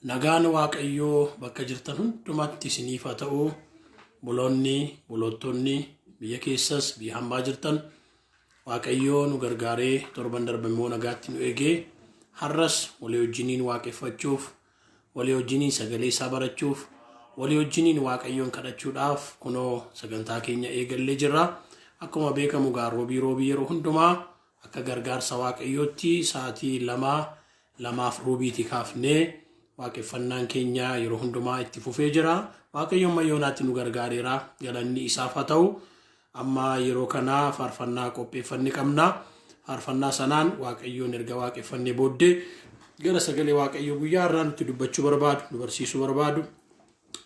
Nagaan Waaqayyoo bakka jirtan hundumatti isiniif haa ta'u. Buloonni, buloottonni biyya keessas biyya hambaa jirtan Waaqayyoo nu gargaaree torban darbe immoo nagaatti nu eegee har'as walii wajjiniin waaqeffachuuf, walii wajjiniin sagalee isaa barachuuf, walii wajjiniin Waaqayyoon kadhachuudhaaf kunoo sagantaa keenya eegallee jirra. Akkuma beekamu gaa roobii roobii yeroo hundumaa akka gargaarsa Waaqayyootti sa'aatii 2:30 kaafnee waaqeffannaan keenya yeroo hundumaa itti fufee jira. Waaqayyo amma yoonaatti nu gargaareera. Galanni isaaf haa ta'u. Amma yeroo kana faarfannaa qopheeffanne qabna. Faarfannaa sanaan Waaqayyoon erga waaqeffannee booddee gara sagalee Waaqayyoo guyyaa har'aa nutti dubbachuu barbaadu, nu barsiisuu barbaadu,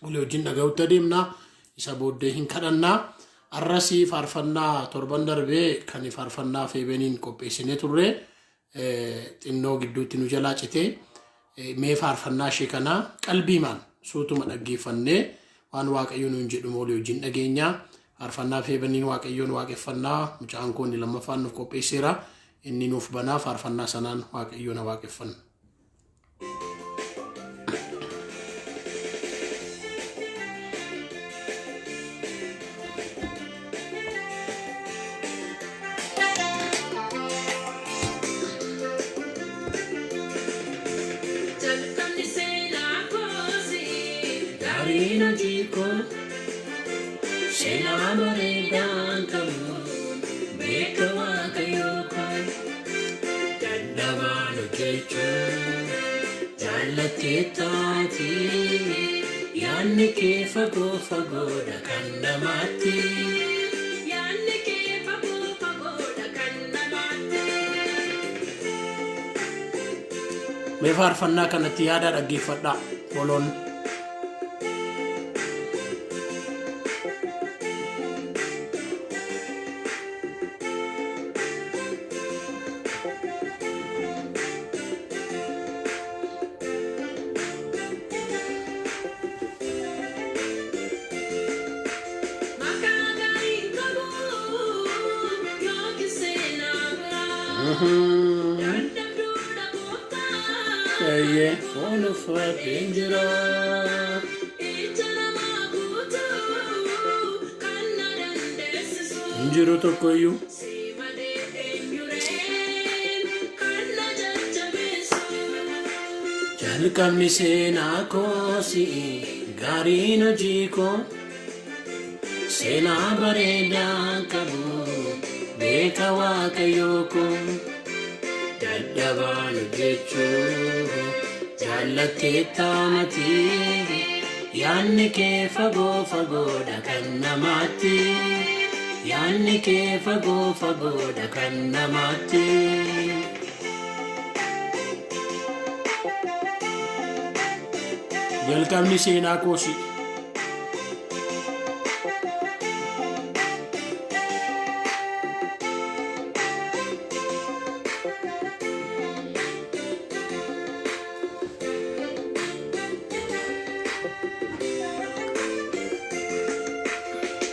walii wajjin dhaga'utti adeemna. Isa booddee hin kadhanna. Har'as faarfannaa torban darbee kan faarfannaa Feebeniin qopheessinee turre xinnoo gidduutti nu jalaa citee mee faarfannaa ishee kana qalbiimaan suutuma dhaggeeffannee waan Waaqayyo nuun jedhu walii wajjin dhageenya. Faarfannaa Feebeniin Waaqayyoon waaqeffannaa mucaan koo inni lammaffaan nuuf qopheesseera. Inni nuuf banaa faarfannaa sanaan Waaqayyoon waaqeffanna. Jalqabni seenaa koosi Gaariin hojii koo seenaa bareedaan qabu beeka Waaqayyoo koo dadhabaan hojjechuu jaallattee taati yaadni kee fagoo fagoodha kan namaatti. Yaadni kee fagoo fagoodha kan namaatti. Mee faarfannaa kanatti yaada dhaggeeffadhaa boloon. Maqaa gaarii hin qabu yookiin seenaa biraa. Dadhabduudha gooftaa. Eeyyee foon uffadheen jira. Ija namaa guutuu kan na dandeessisu. Hin jiru tokkoyyuu. Si malee eenyureen kan na jajjabeessu. Jalqabni seenaa koosi gaariin hojii koo seenaa bareedaa qabu beeka Waaqayyoo koo dadhabaan hojjechuu jaallattee taamati yaadni kee fagoo fagoodha kan namaatti yaadni kee fagoo fagoodha kan namaatti. Jalqabni seenaa koosi.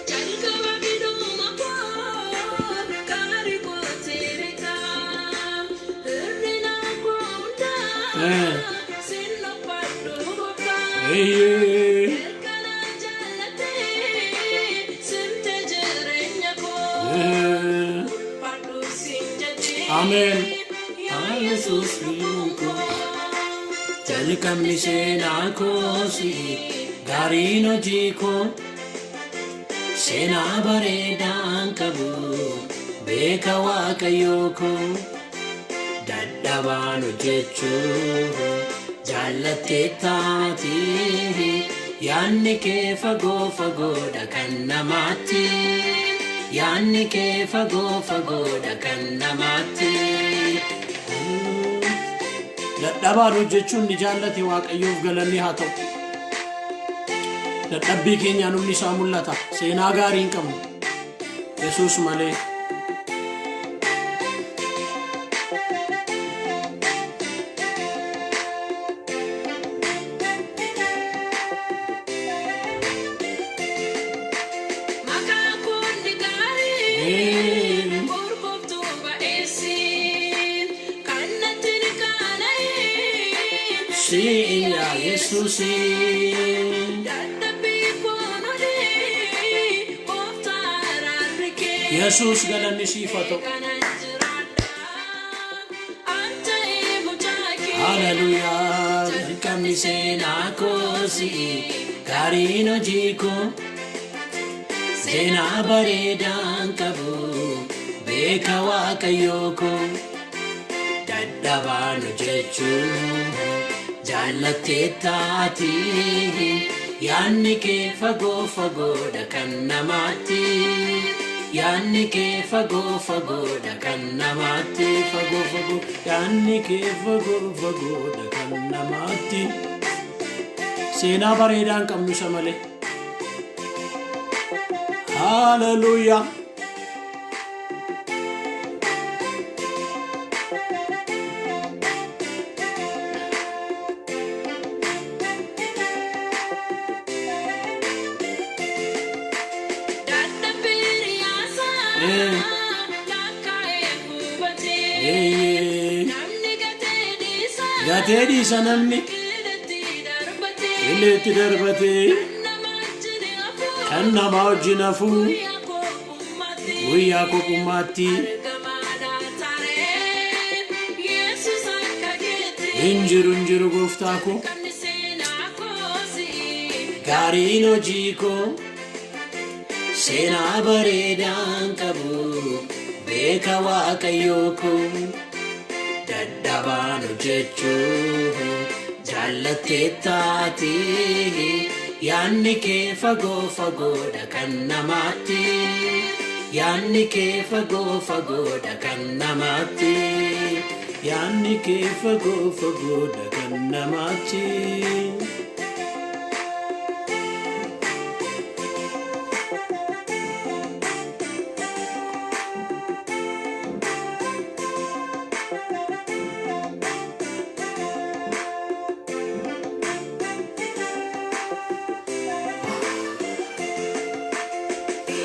Jalqaba fiduma koo gaarii kootii beekaa. Hir'ina koo hundaa sin dhokfadhu gooftaa. Eeyyee. Erga na jaallatee simte jireenya koo. Ulfaadhu siin jedhee. Ameen. Yaa Yesuus lubbuun koo. Jalqabni seenaa koosi gaariin hojii koo seenaa bareedaan qabu beeka Waaqayyoo koo dadhabaan hojjechuu jaallattee taati yaadni kee fagoo fagoodha kan namaatti yaadni kee fagoo fagoodha kan namaatti. Dadhabaan hojjechuun ni jaallate Waaqayyoof galanni haa ta'u. Dadhabbii keenyaan humni isaa mul'ata. Seenaa gaarii hin qabnu. Yesuus malee. Maqaan kun ni gaarii gurgurtuu ba'eessi kan natti ni qaana'e. Si'i yaa Yesuusi. Dadhabbii koon olii gooftaa araarri kee. Yesuus galanni siif haa ta'u. Kanan jiraadha an ta'ee mucaa kee. Haleluuyaa jalqabni seenaa koo si'i gaariin hojii koo seenaa bareedaan qabu beeka waaqayyoo koo dadhabaan hojjechuu jaallattee taati yaanni kee fagoo fagoodha kan namaatti yaanni kee fagoo fagoodha kan namaatti fagoo fagoo yaanni kee fagoo fagoodha kan namaatti seenaa bareedaan qabnu isa malee haleluuyaa. Dadhabbii hiriyaasaa Eh. lakkaa'ee gubatee. Eeyyee. Namni gatee dhiisaa Gatee dhiisa namni qiletti darbatee. qileetti darbatee Nama wajjin hafuu kan nama wajjin hafuu guyyaa kophummaatti. guyyaa kophummaatti Argamaadhaa taaree Yesuus akka keetti. hin jiru hin jiru gooftaa koo Qabni seenaa koosi. gaariin hojii koo seenaa bareedaan qabu beeka waaqayyoo koo dadhabaan hojjechuu jaallattee taati yaanni kee fagoo fagoodha kan namaatti yaanni kee fagoo fagoodha kan namaatti yaanni kee fagoo fagoodha kan namaatti.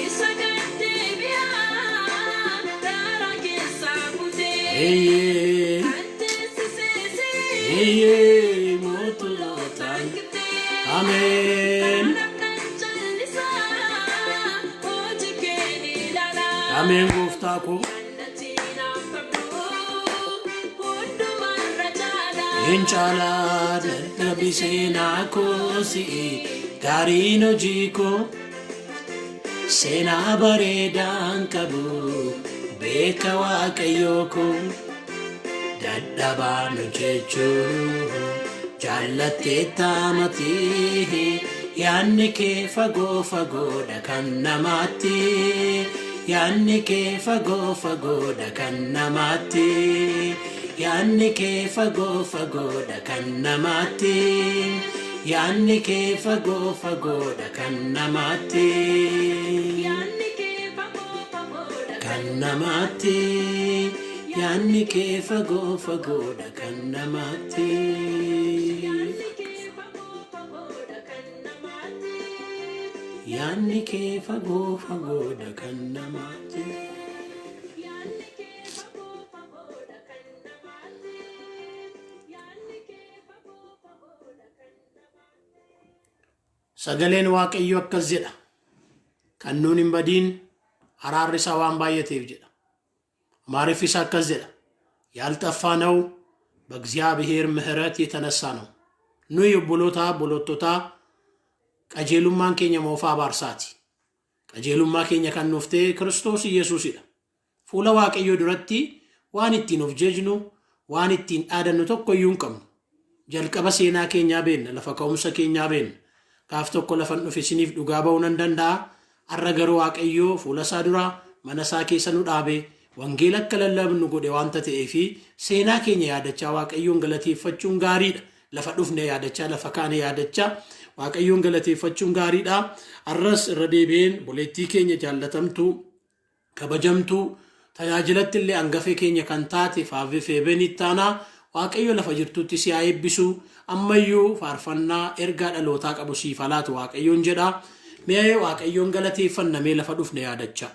Isa gaddeebi'aa daaraa keessaa kutee. Eeyyee. Kan teessiseesee Eeyyee mootullootaan. hanqitee. Ameen. Kanaaf nan callisaa hojii kee ni ilaalaa. Ameen gooftaa koo. Jannati naaf qabdu hundumarra caalaa. Hin caalaa dadhabbii seenaa koo si'i gaariin hojii koo seenaa bareedaan qabu beeka waaqayyoo koo dadhabaan hojjechuu jaallattee taamati yaanni kee fagoo fagoodha kan namaatti yaanni kee fagoo fagoodha kan namaatti yaanni kee fagoo fagoodha kan namaatti yaanni kee fagoo fagoodha kan namaatti Yaanni kee fagoo fagoodha kan namaatti yaanni kee fagoo fagoodha kan namaatti. Yaanni kee fagoo fagoodha kan namaatti. Yaanni kee fagoo fagoodha kan namaatti. Yaanni kee fagoo fagoodha kan namaatti. Yaanni kee fagoo fagoodha kan namaatti. Sagaleen Waaqayyoo akkas jedha. Kan nuun hin badiin araarri isaa waan baay'ateef jedha. Amaariffi isaa akkas jedha. ያልጠፋነው በእግዚአብሔር ምሕረት የተነሳ ነው። Nuyi obboloota obbolottootaa qajeelummaan keenya moofaa abaarsaati. Qajeelummaa keenya kan nuuf ta'e Kiristoos Yesuusidha. Fuula Waaqayyoo duratti waan ittiin of jejnu, waan ittiin dhaadannu tokko iyyuu hin qabnu. Jalqaba seenaa keenyaa beenna, lafa ka'umsa keenyaa beenna. Gaaf tokko lafan dhufe isiniif dhugaa ba'uu nan danda'a. Har'a garuu Waaqayyoo fuula isaa duraa mana isaa keessa nu dhaabe wangeela akka lallabnu godhe waanta ta'eefi seenaa keenya yaadachaa Waaqayyoon galateeffachuun gaariidha. Lafa dhufne yaadachaa, lafa kaane yaadachaa Waaqayyoon galateeffachuun gaariidha. Har'as irra deebi'een boleettii keenya jaallatamtuu kabajamtuu tajaajilatti illee hangafee keenya kan taate Faavii Feebeen ittaanaa Waaqayyo lafa jirtutti si haa eebbisu ammayyuu faarfannaa ergaa dhalootaa qabu siif haa laatu Waaqayyoon jedha. Mee Waaqayyoon galateeffannamee lafa dhufne yaadachaa,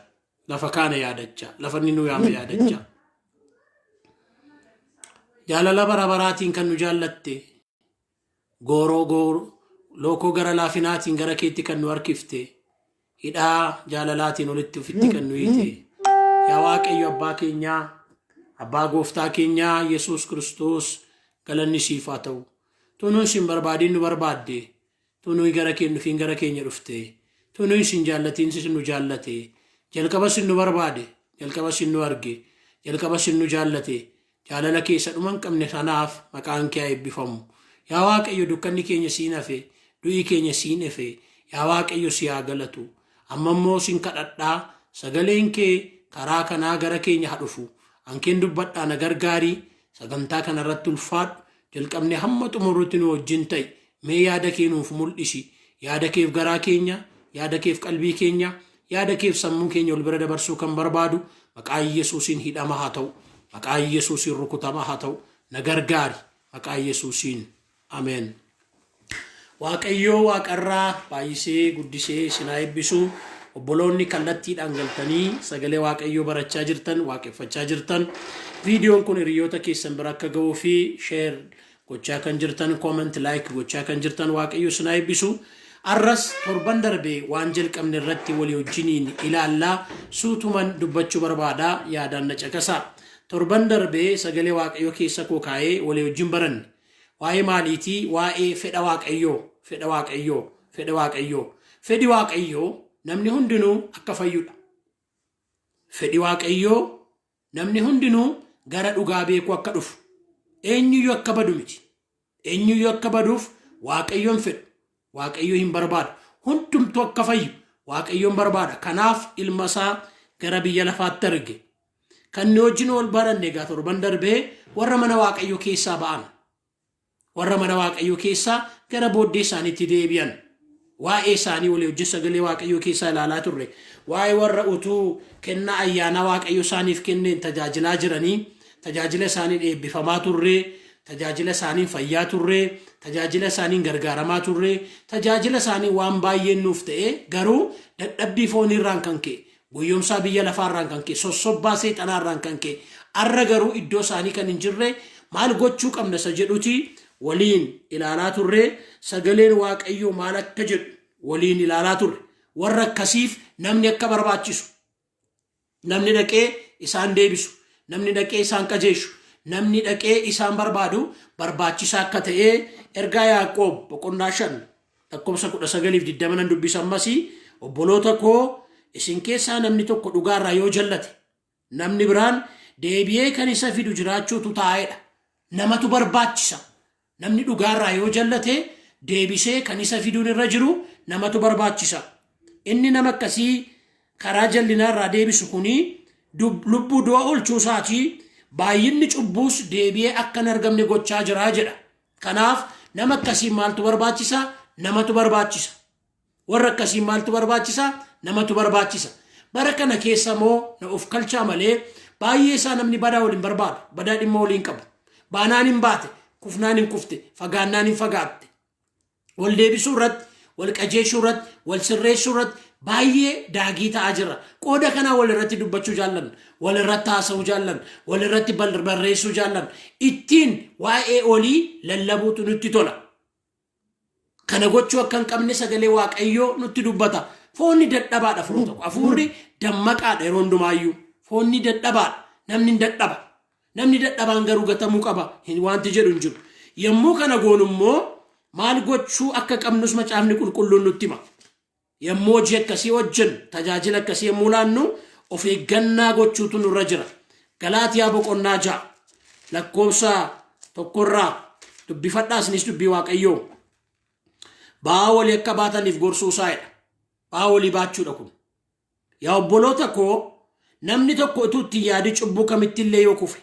lafa kaane yaadachaa, lafa inni nu yaame yaadachaa. Jaalala bara baraatiin kan nu jaallatte Gooroo gooroo lookoo gara laafinaatiin gara keetti kan nu harkifte, hidhaa jaalalaatiin olitti ofitti kan nu hiite. Yaa Waaqayyo abbaa keenyaa, abbaa gooftaa keenyaa Yesuus Kiristoos galanni siif haa ta'u. Utuu nuyi sin barbaadin nu barbaadde, utuu nuyi gara kee hin dhufin gara keenya dhufte, utuu nuyi sin jaallatin sin nu jaallate, jalqaba sin nu barbaade, jalqaba sin nu arge, jalqaba sin nu jaallate, jaalala kee isa dhuma hin qabne sanaaf maqaan kee haa eebbifamu. Yaa Waaqayyo dukkanni keenya siin hafe, du'i keenya siin efe, yaa Waaqayyo si haa galatu. Amma immoo sin kadhadhaa, sagaleen kee karaa kanaa gara keenya haa dhufu. Ankeen dubbadhaa na gargaari, sagantaa kanarratti ulfaadhu, jalqabnee hamma xumurrutti nu wajjin ta'i. Mee yaada kee nuuf mul'isi. Yaada keef garaa keenya, yaada keef qalbii keenya, yaada keef sammuu keenya ol bira dabarsuu kan barbaadu maqaa Yesuusiin hidhama haa ta'u. Maqaa Yesuusiin rukutama haa ta'u. Na gargaari. Maqaa Yesuusiin. Ameen. Waaqayyoo waaqarraa baay'isee guddisee isin haa eebbisu. Obboloonni kallattiidhaan galtanii sagalee Waaqayyoo barachaa jirtan, waaqeffachaa jirtan, viidiyoon kun hiriyoota keessan bira akka ga'uu fi share gochaa kan jirtan, comment, like gochaa kan jirtan Waaqayyo isin haa eebbisu. Arras torban darbe waan jalqabne irratti walii wajjiniin ilaallaa suutuman dubbachuu barbaada yaadaan na caqasaa. Torban darbe sagalee Waaqayyoo keessa koo kaa'ee walii wajjin baranne. Waa'ee maaliitii? Waa'ee fedha Waaqayyoo, fedha Waaqayyoo, fedha Waaqayyoo. Fedhi Waaqayyoo namni hundinuu akka fayyudha. Fedhi Waaqayyoo namni hundinuu gara dhugaa beekuu akka dhufu. Eenyuyyuu akka badu miti. Eenyuyyuu akka baduuf Waaqayyo hin fedhu. Waaqayyo hin barbaadu. Hundumtuu akka fayyu Waaqayyo hin barbaada. Kanaaf ilma isaa gara biyya lafaatti erge. Kan nu wajjin wal baranne egaa torban darbee warra mana Waaqayyoo keessaa ba'an. Warra mana Waaqayyoo keessaa gara booddee isaaniitti deebi'an. Waa'ee isaanii walii wajjin sagalee Waaqayyoo keessaa ilaalaa turre. Waa'ee warra utuu kennaa ayyaanaa Waaqayyo isaaniif kenneen tajaajilaa jiranii, tajaajila isaaniin eebbifamaa turre, tajaajila isaaniin fayyaa turre, tajaajila isaaniin gargaaramaa turre, tajaajila isaaniin waan baay'een nuuf ta'e garuu dadhabbii fooniirraan kan ka'e goyyomsaa biyya lafaarraan kan ka'e, sossobbaa seexanaarraan kan ka'e, arra garuu iddoo isaanii kan hin jirre maal gochuu qabna isa jedhuti waliin ilaalaa turre, sagaleen Waaqayyoo maal akka jedhu waliin ilaalaa turre. Warra akkasiif namni akka barbaachisu, namni dhaqee isaan deebisu, namni dhaqee isaan qajeeshu, namni dhaqee isaan barbaadu barbaachisaa akka ta'e ergaa Yaaqoob boqonnaa 5 lakkoofsa 19-20 nan dubbisa ammasii. Obboloota koo, isin keessaa namni tokko dhugaarraa yoo jallate, namni biraan deebi'ee kan isa fidu jiraachuutu taa'edha. Namatu barbaachisa. Namni dhugaarraa yoo jallate deebisee kan isa fiduun irra jiru namatu barbaachisa. Inni nama akkasii karaa jallinaarraa deebisu kuni lubbuu du'a oolchuu isaatii baay'inni cubbuus deebi'ee akka hin argamne gochaa jira jedha. Kanaaf nama akkasii maaltu barbaachisa? Namatu barbaachisa. Warra akkasii maaltu barbaachisa? Namatu barbaachisa. Bara kana keessa moo na of kalchaa malee baay'ee isaa namni badaa waliin barbaadu, badaa dhimma waliin qabu. Baanaan hin baate, kufnaan hin kufte, fagaannaan hin fagaatte. Wal deebisuu irratti, wal qajeelchuu irratti, wal sirreessuu irratti baay'ee daagii ta'aa jirra. Qooda kanaa wal irratti dubbachuu jaallanna, wal irratti haasa'uu jaallanna, wal irratti barreessuu jaallanna. Ittiin waa'ee olii lallabuutu nutti tola. Kana gochuu akka hin qabne sagalee Waaqayyoo nutti dubbata. Foonni dadhabaadha firoota koo. Hafuurri dammaqaadha yeroo hundumaayyuu. Foonni dadhabaadha. Namni hin dadhaba. Namni dadhabaan garuu gatamuu qaba wanti jedhu hin jiru. Yommuu kana goonu immoo maal gochuu akka qabnus macaafni qulqulluun nutti hima. Yommuu hojii akkasii hojjennu, tajaajila akkasii yommuu laannu of eeggannaa gochuutu nurra jira. Galaatiyaa boqonnaa 6 lakkoofsa tokkorraa dubbifadhaa isinis dubbii Waaqayyoo. Ba'aa walii akka baataniif gorsuu isaa jedha. Ba'aa walii baachuudha kun. Yaa obboloota koo, namni tokko utuu itti hin yaadin cubbuu kamitti illee yoo kufe,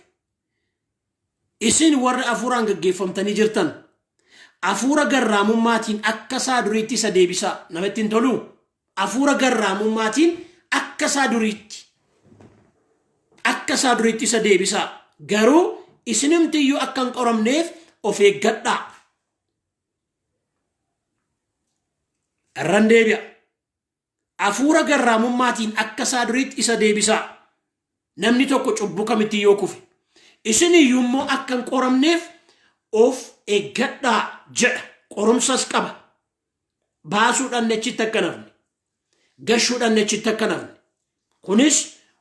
isin warri hafuuraan gaggeeffamtanii jirtan, hafuura garraamummaatiin akka isaa duriitti isa deebisaa. Namatti hin toluu? Hafuura garraamummaatiin akka isaa duriitti. Akka isaa duriitti isa deebisaa. Garuu isinumti iyyuu akka hin qoramneef of eeggadhaa. Irran deebi'a. Hafuura garraamummaatiin akka isaa duriitti isa deebisaa. Namni tokko cubbuu kamitti yoo kufe, isin iyyuu immoo akka hin qoramneef of eeggadhaa jedha. Qorumsas qaba. Baasuudhaan achitti akka nafne. Gashuudhaan achitti akka nafne. Kunis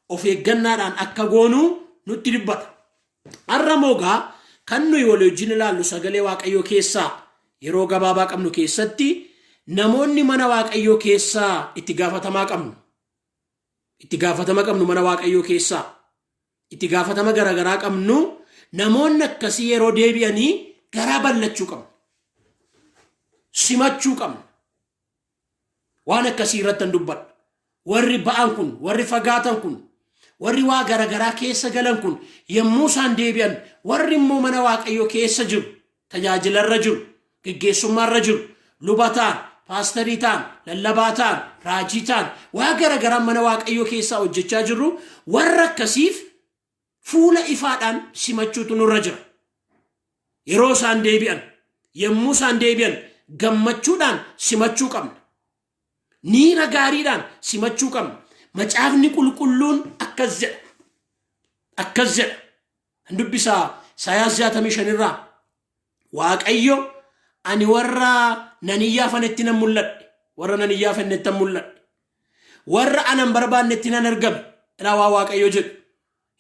of eeggannaadhaan akka goonuu nutti dubbata. Har'a moogaa kan nuyi walii wajjin ilaallu sagalee Waaqayyoo keessaa yeroo gabaabaa qabnu keessatti namoonni mana Waaqayyoo keessaa itti gaafatamaa qabnu. Itti gaafatama qabnu mana Waaqayyoo keessaa. Itti gaafatama garaagaraa qabnu namoonni akkasii yeroo deebi'anii garaa bal'achuu qabnu. Simachuu qabnu. Waan akkasii irratti hin dubbadha. Warri ba'an kun, warri fagaatan kun, warri waa garaagaraa keessa galan kun yommuu isaan deebi'an warri immoo mana Waaqayyoo keessa jiru, tajaajilarra jiru, geggeessummaarra jiru, luba ta'an, paasterii ta'an, lallabaa ta'an, raajii ta'an, waa garaagaraa mana Waaqayyoo keessaa hojjechaa jirru warra akkasiif fuula ifaadhaan simachuutu nurra jira. Yeroo isaan deebi'an, yommuu isaan deebi'an gammachuudhaan simachuu qabna. Niira gaariidhaan simachuu qabna. Macaafni qulqulluun akkas jedha. Akkas jedha. Dubbisaa Isaayaas 65 irraa. Waaqayyo ani warra nan iyyaafanetti nan mul'adhe. Warra nan iyyaafannetti nan mul'adhe. Warra anan barbaannetti nan argame. Ilaa waa Waaqayyo jedhu.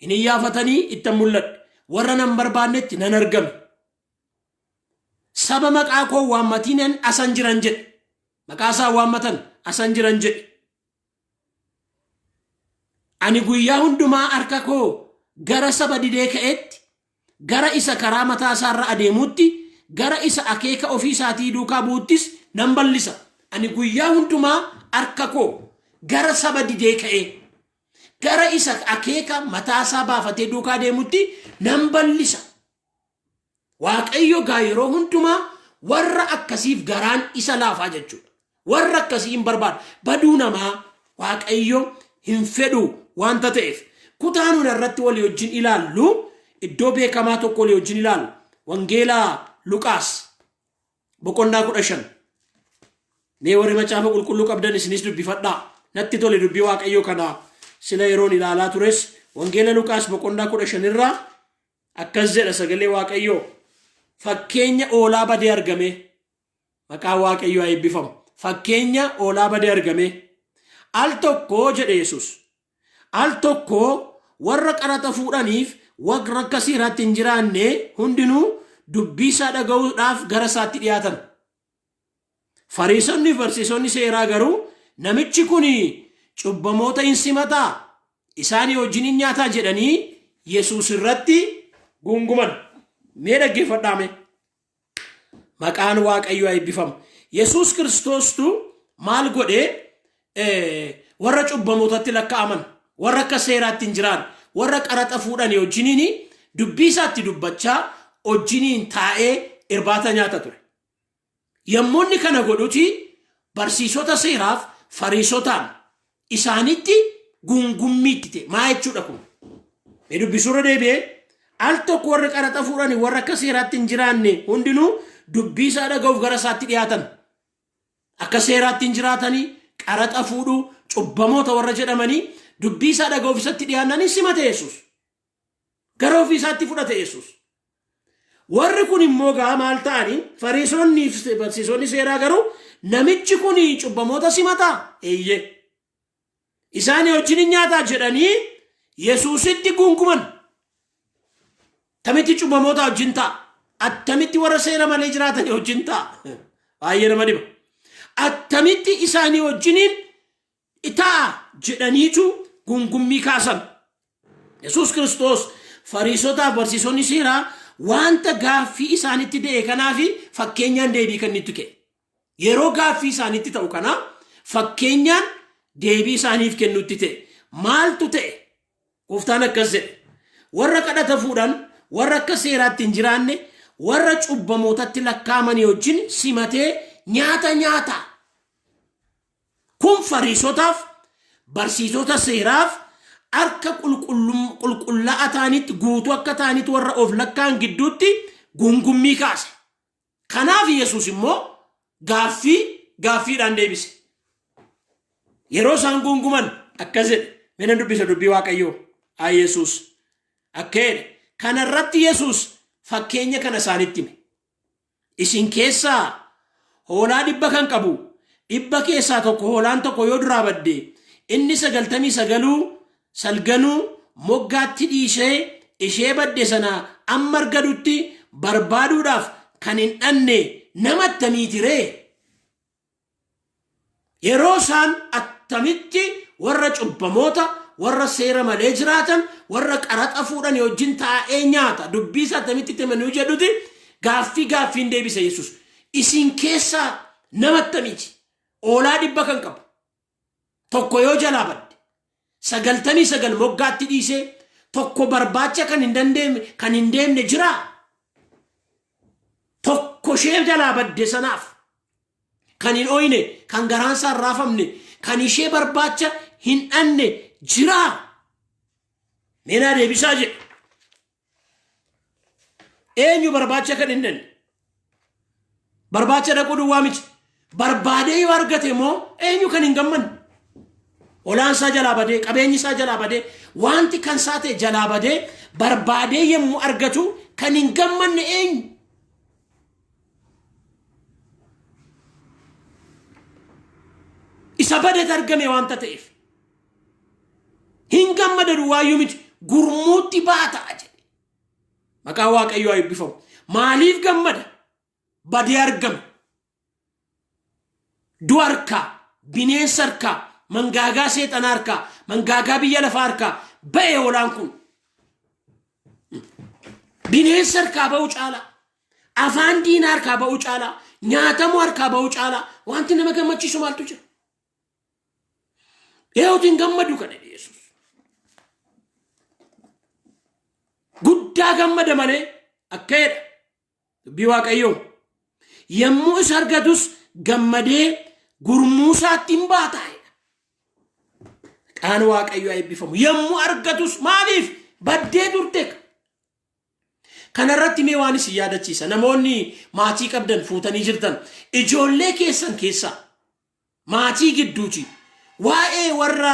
Hin iyyaafatanii ittan mul'adhe. Warra nan barbaannetti nan argame. Saba maqaa koo waammatiin asan jiran jedhe. Maqaa isaa waammatan asan jiran jedhe. Ani guyyaa hundumaa harka koo gara saba didee ka'etti, gara isa karaa mataa isaarra adeemutti, gara isa akeeka ofii isaatii duukaa bu'uttis nan bal'isa. Ani guyyaa hundumaa harka koo gara saba didee ka'ee, gara isa akeeka mataa isaa baafatee duukaa deemutti nan bal'isa. Waaqayyo gaa yeroo hundumaa warra akkasiif garaan isa laafaa jechuudha. Warra akkasii hin barbaadu. Baduu namaa Waaqayyo hin fedhu waanta ta'eef. Kutaa nuun irratti walii wajjin ilaallu iddoo beekamaa tokko walii wajjin ilaallu. Wangeelaa Luqaas boqonnaa 15. Mee warri macaafa qulqulluu qabdan isinis dubbifadhaa. Natti tole dubbii Waaqayyoo kana sila yeroon ilaalaa tures Wangeela Luqaas boqonnaa 15 irraa akkas jedha sagalee Waaqayyoo. Fakkeenya oolaa badee argame. Maqaan Waaqayyoo haa eebbifamu. Fakkeenya oolaa badee argame. Al tokko jedhe Yesuus. Al tokko warra qaraxa fuudhaniif warra akka seeraatti hin jiraanne hundinuu dubbii isaa dhaga'uudhaaf gara isaatti dhiyaatan. Fariisonni fi barsiisonni seeraa garuu namichi kun cubbamoota hin simataa isaanii wajjin hin nyaataa jedhanii Yesuus irratti guunguman. Mee dhaggeeffadhaa mee. Maqaan Waaqayyoo haa eebbifamu. Yesuus Kiristoostu maal godhee warra cubbamootatti lakkaa'aman, warra akka seeraatti hin jiraan, warra qaraxa fuudhan wajjiniin dubbii isaatti dubbachaa wajjiniin taa'ee irbaata nyaata ture. Yommuu inni kana godhuti barsiisota seeraaf fariisotaan isaanitti gungummiitti ta'e. Maa jechuudha kun? Mee dubbisuurra deebi'ee al tokko warri qaraxa fuudhani warra akka seeraatti hin jiraanne hundinuu dubbii isaa dhaga'uuf gara isaatti dhiyaatan. Akka seeraatti hin jiraatanii qaraxa fuudhuu cubbamoota warra jedhamanii dubbii isaa dhaga'uuf isatti dhiyaannaan hin simate Yesuus. Gara ofii isaatti fudhate Yesuus. Warri kun immoo gaa maal ta'anii fariisonni fi barsiisonni seeraa garuu namichi kun cubbamoota simataa? Eeyyee. Isaanii wajjin hin nyaataa jedhanii Yesuusitti gunguman. Attamitti cubbamoota wajjin ta'a? Attamitti warra seera malee jiraatanii wajjin ta'a? Baay'ee nama dhiba. Attamitti isaanii wajjiniin ta'a jedhaniitu gungummii kaasan. Yesuus Kiristoos fariisotaaf barsiisonni seeraa wanta gaaffii isaanitti ta'e kanaaf fakkeenyaan deebii kan itti kenne. Yeroo gaaffii isaanitti ta'u kana fakkeenyaan deebii isaaniif kennutti ta'e. Maaltu ta'e? Gooftaan akkas jedhe. Warra kadhata fuudhan, warra akka seeraatti hin jiraanne, warra cubbamootatti lakkaa'amanii wajjin simatee nyaata nyaata. Kun fariisotaaf, barsiisota seeraaf harka qulqullaa'aa ta'anitti guutuu akka ta'anitti warra of lakkaa'an gidduutti gungummii kaase. Kanaaf Yesuus immoo gaaffii gaaffiidhaan deebise. Yeroo isaan gunguman akkas jedhe. Mee nan dubbisa dubbii Waaqayyoo. Haa Yesuus. Akka jedhe. Kanarratti Yesuus fakkeenya kana isaanitti hime. Isin keessaa Hoolaa 100 kan qabu, 100 keessaa tokko hoolaan tokko yoo duraa badde, inni 99uu salganuu moggaatti dhiisee ishee badde sana amma argadutti barbaaduudhaaf kan hin dhanne nama attamiiti ree? Yeroo isaan attamitti warra cubbamoota, warra seera malee jiraatan, warra qaraxa fuudhan wajjin taa'ee nyaata, dubbii isaa attamitti itti himanuu jedhuti gaaffii gaaffiin deebise Yesuus. Isin keessaa nama attamiiti? Hoolaa 100 kan qabu. Tokko yoo jalaa badde, 99 moggaatti dhiisee tokko barbaacha kan hin dandeenye, kan hin deemne jiraa? Tokko ishee jalaa badde sanaaf kan hin ooyne, kan garaan isaa hin raafamne, kan ishee barbaacha hin dhanne jiraa? Meenaa deebisaa jedhe. Eenyu barbaacha kan hin dhanne? Barbaacha dhaquu duwwaa miti. Barbaadee yoo argate immoo eenyu kan hin gammanne? Hoolaan isaa jalaa badee, qabeenyi isaa jalaa badee, wanti kan isaa ta'e jalaa badee barbaadee yommuu argatu kan hin gammanne eenyu? Isa badeet argame waanta ta'eef. Hin gammada duwwaayyuu miti, gurmuutti baata jedhe. Maqaan Waaqayyoo haa eebbifamu. Maaliif gammada? Badee argame. Du'a harkaa, bineensa harkaa, mangaagaa seexanaa harkaa, mangaagaa biyya lafaa harkaa ba'e hoolaan kun. Bineensa harkaa ba'uu caalaa, afaan diinaa harkaa ba'uu caalaa, nyaatamuu harkaa ba'uu caalaa wanti nama gammachiisu maaltu jira? Eeyyuutu hin gammadu kana jedhe Yesuus. Guddaa gammada malee akka jedha dubbii Waaqayyoo. Yommuu isa argatus gammadee gurmuu isaatti hin baata jedha. Maqaan Waaqayyoo haa eebbifamu. Yommuu argatus maaliif baddee turte? Kanarratti mee waan isin yaadachiisa. Namoonni maatii qabdan fuutanii jirtan ijoollee keessan keessaa maatii gidduuti waa'ee warra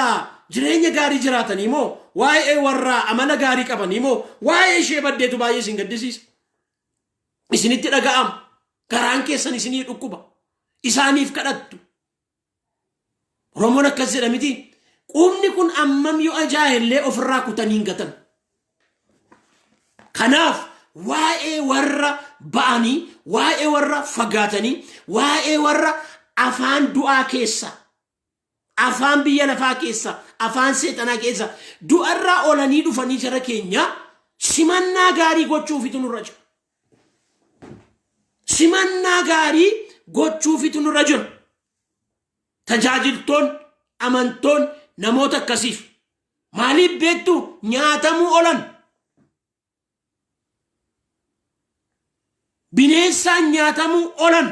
jireenya gaarii jiraatanii moo waa'ee warra amala gaarii qabanii moo waa'ee ishee baddeetu baay'ee isin gaddisiisa. Isinitti dhaga'ama. Garaan keessan isinii dhukkuba. Isaaniif kadhattu. Oromoon akkas jedha miti. Qubni kun ammam yoo ajaa'ellee ofirraa kutanii hin gatan. Kanaaf waa'ee warra ba'anii, waa'ee warra fagaatanii, waa'ee warra afaan du'aa keessa, afaan biyya lafaa keessa, afaan seexanaa keessa du'arraa oolanii dhufanii jara keenya simannaa gaarii gochuufitu nurra jira. Simannaa gaarii gochuufitu nurra jira. Tajaajiltoon, amantoon namoota akkasiif maaliif beektu nyaatamuu oolan? Bineensaan nyaatamuu oolan.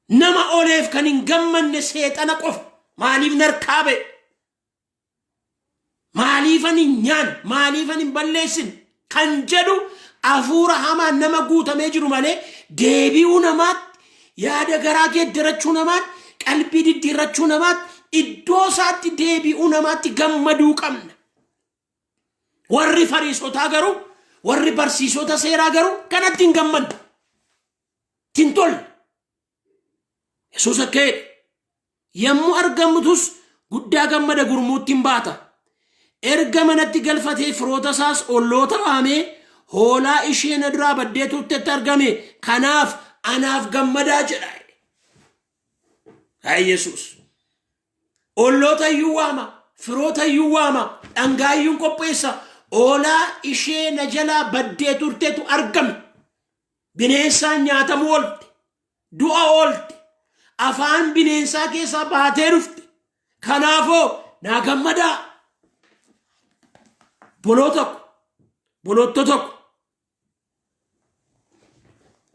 Nama ooleef kan hin gammanne seexana qofa. Maaliif narkaa ba'e? Maaliifan hin nyaanne? Maaliifan hin balleessin? Kan jedhu hafuura hamaan nama guutamee jiru malee deebi'uu namaatti, yaada garaa geeddarachuu namaatti, qalbii diddiirrachuu namaatti, iddoo isaatti deebi'uu namaatti gammaduu qabna. Warri Fariisotaa garuu, warri barsiisota seeraa garuu kanatti hin gammanne. Hin tolle. Yesuus akka jedhe yommuu argamtus guddaa gammada gurmuutti hin baata. Erga manatti galfatee firoota isaas olloota waamee hoolaa ishee na duraa baddee turtetti argame kanaaf anaaf gammadaa jedha. Haa Yesuus. Olloota iyyuu waama, firoota iyyuu waama, dhangaa iyyuu qopheessa. Hoolaa ishee na jalaa baddee turtetu argame. Bineensaan nyaatamuu oolte. Du'a oolte. Afaan bineensaa keessaa baatee dhufte. Kanaafoo naa gammadaa. Boloo tokko. Boloottoo tokko.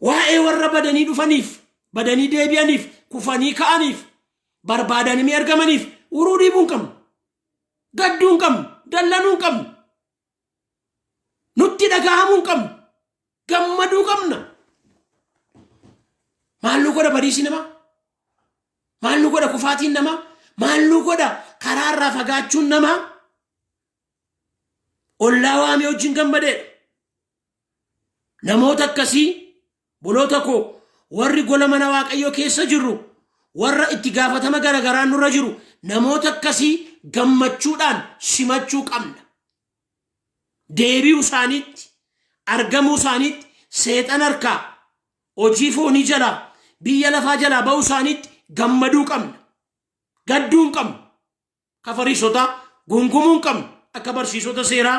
Waa'ee warra badanii dhufaniif, badanii deebi'aniif, kufanii ka'aniif, barbaadanii argamaniif uruu dhiibuu hin qabnu. Gadduu hin qabnu. Dallanuu hin qabnu. Nutti dhaga'amuu hin qabnu. Gammaduu qabna. Maal nu godha badiisi namaa? Maal nu godha kufaatiin namaa? Maal nu godha karaa irraa fagaachuun namaa? Ollaa waamee wajjin gammadeedha. Namoota akkasii Boloota koo warri gola mana Waaqayyoo keessa jirru, warra itti gaafatama garaagaraa nurra jiru, namoota akkasii gammachuudhaan simachuu qabna. Deebi'uu isaaniitti, argamuu isaaniitti, seexan harkaa, hojii foonii jalaa, biyya lafaa jalaa ba'uu isaaniitti gammaduu qabna. Gadduu hin qabnu. Akka Fariisotaa gungumuu hin qabnu. Akka barsiisota seeraa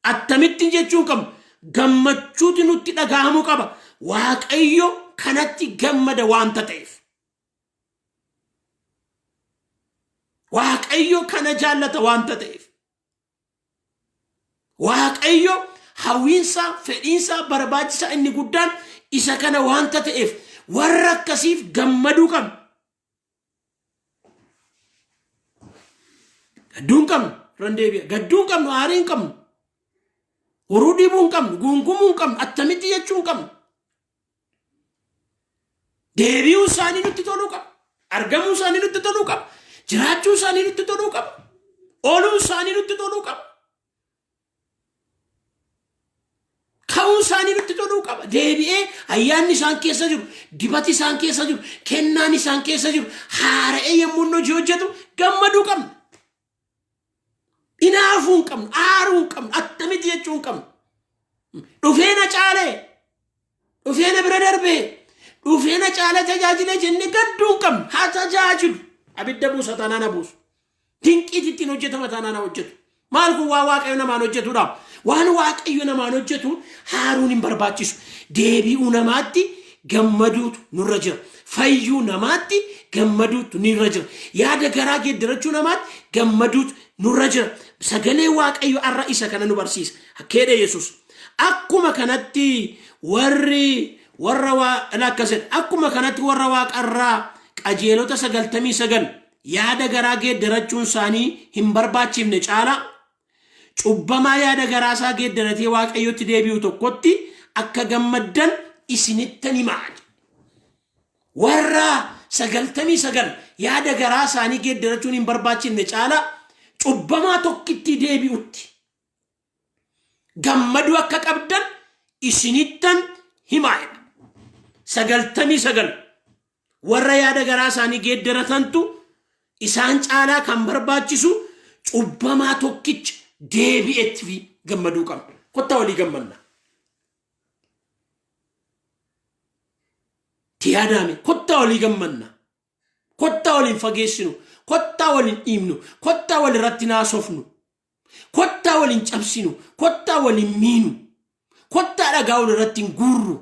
attamittiin jechuu hin qabnu. Gammachuutu nutti dhaga'amuu qaba. Waaqayyo kanatti gammada waanta ta'eef. Waaqayyo kana jaallata waanta ta'eef. Waaqayyo hawwiinsaa, fedhiinsaa, barbaachisaa inni guddaan isa kana waanta ta'eef warra akkasiif gammaduu qabna. Gadduu hin qabnu, irran deebi'a. Gadduu hin qabnu, aarii hin qabnu. Horuu dhiibuu hin qabnu, guungumuu hin qabnu, attamitti jechuu hin qabnu. Deebi'uu isaanii nutti toluu qaba. Argamuu isaanii nutti toluu qaba. Jiraachuu isaanii nutti toluu qaba. Ooluu isaanii nutti toluu qaba. Ka'uun isaanii nutti toluu qaba. Deebi'ee ayyaanni isaan keessa jiru, dibati isaan keessa jiru, kennaan isaan keessa jiru haara'ee yommuu inni hojii hojjetu gammaduu qabna. Hinaafuu hin qabnu, aaruu hin qabnu, attamitti jechuu hin qabnu. Dhufee na caalee, dhufee na bira darbee, dhufee na caalee tajaajilee jennee gadduu hin qabnu. Haa tajaajilu. Abidda buusa taanaan haa buusu. Dinqiit ittiin hojjetama taanaan haa hojjetu. Maal kun waan Waaqayyo namaan hojjetudha. Waan Waaqayyo namaan hojjetu haaruun hin barbaachisu. Deebi'uu namaatti gammaduutu nurra jira. Fayyuu namaatti gammaduutu nurra jira. Yaada garaa geeddarachuu namaatti gammaduutu nurra jira. Sagalee Waaqayyo har'a isa kana nu barsiisa. Akkeedha Yesuus. Akkuma kanatti warri warra waa akkas jedha. Akkuma kanatti warra waaqarraa qajeelota 99 yaada garaa geeddarachuun isaanii hin barbaachifne caalaa cubbamaa yaada garaa isaa geeddaratee Waaqayyotti deebi'u tokkotti akka gammaddan isinittan himaa. Warra 99 yaada garaa isaanii geeddarachuun hin barbaachifne caalaa cubbamaa tokkitti deebi'utti gammaduu akka qabdan isinittan himaa jedha. 99 warra yaada garaa isaanii geeddaratantu isaan caalaa kan barbaachisu cubbamaa tokkicha deebi'etti fi gammaduu qabna. Kottaa walii gammanna. Itti yaadaame kottaa walii gammanna. Kottaa waliin fageessinu. Kottaa waliin dhiibnu. Kottaa wal irratti naasofnu. Kottaa wal hin cabsinu. Kottaa wal hin miinu. Kottaa dhagaa wal irratti hin guurru.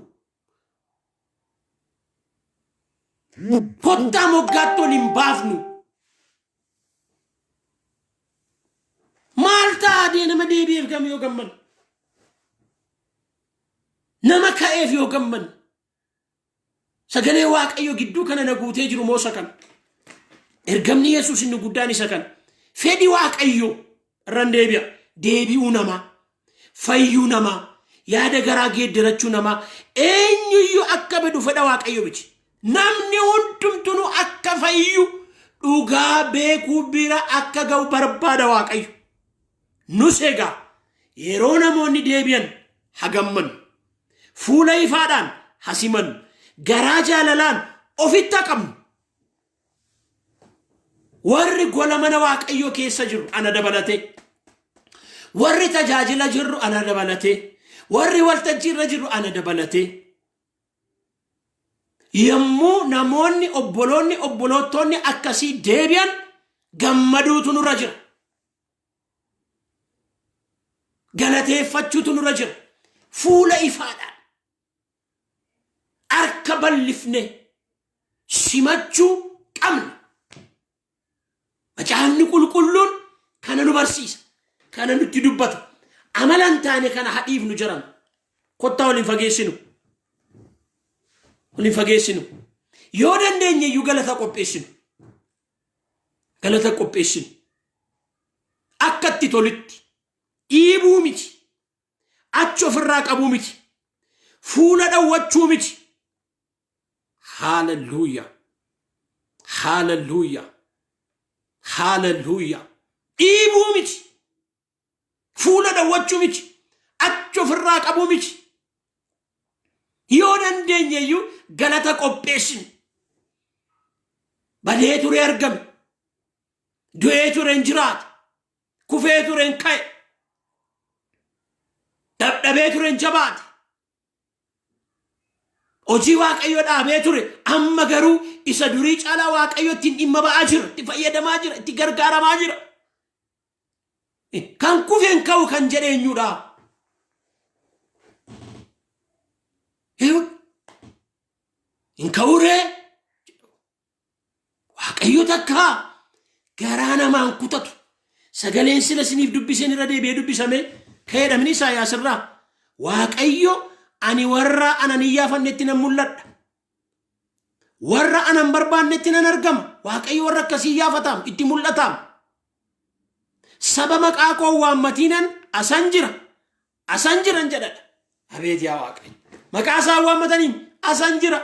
Kottaa moggaatti wal hin baafnu. Maal ta'a dee nama deebi'eef gam yoo gammanne? Nama ka'eef yoo gammanne? Sagalee Waaqayyo gidduu kana na guutee jiru moo isa kana? Ergamni Yesuus inni guddaan isa kana. Fedhi Waaqayyo irran deebi'a. Deebi'uu namaa, fayyuu namaa, yaada garaa geeddarachuu namaa eenyuyyuu akka badu fedha Waaqayyo miti. Namni hundumtunuu akka fayyu dhugaa beekuu bira akka ga'u barbaada Waaqayyo. Nus egaa yeroo namoonni deebi'an hagammannu. Fuula ifaadhaan ha simannu. Garaa jaalalaan ofitti ha qabnu. Warri gola mana Waaqayyoo keessa jiru ana dabalatee. Warri tajaajila jirru ana dabalatee. Warri waltajjii irra jirru ana dabalatee. Yommuu namoonni obboloonni obboloottoonni akkasii deebi'an gammaduutu nurra jira. Galateeffachuutu nurra jira. Fuula ifaadhaan harka bal'ifne simachuu qabna. Macaafni qulqulluun kana nu barsiisa. Kana nutti dubbata. Amala hin taane kana hadhiifnu jiran. Kottaa waliin fageessinu. Waliin fageessinu. Yoo dandeenye iyyuu galata qopheessinu. Galata qopheessinu. Akka itti tolutti dhiibuu miti. Achi ofirraa qabuu miti. Fuula dhawwachuu miti. Haalelluuyaa. Haalelluuyaa. Haalelluuyaa. Dhiibuu miti. Fuula dhawwachuu miti. Achi ofirraa qabuu miti. Yoo dandeenye iyyuu galata qopheessinu. Badee ture argame. Du'ee ture hin jiraate. Kufee ture hin ka'e. Dadhabee ture hin jabaate. Hojii Waaqayyoo dhaabee ture. Amma garuu isa durii caalaa Waaqayyo ittiin dhimma ba'aa jira. Itti fayyadamaa jira. Itti gargaaramaa jira. Kan kufe hin ka'u kan jedhe eenyudha? Hin ka'uree? Waaqayyo takkaa garaa namaan kutatu. Sagaleen sila isiniif dubbiseen irra deebi'ee dubbisame ka'eedha Isaayaas irraa. Waaqayyo ani warra anan iyyaafannetti nan mul'adha. Warra anan barbaannetti nan argama. Waaqayyo warra akkasii iyyaafataam itti mul'ataam. Saba maqaa koo waammatiinan asan jira. Asan jiran jedhadha. Abeet yaa Waaqayyo. Maqaa isaa waammataniin asan jira.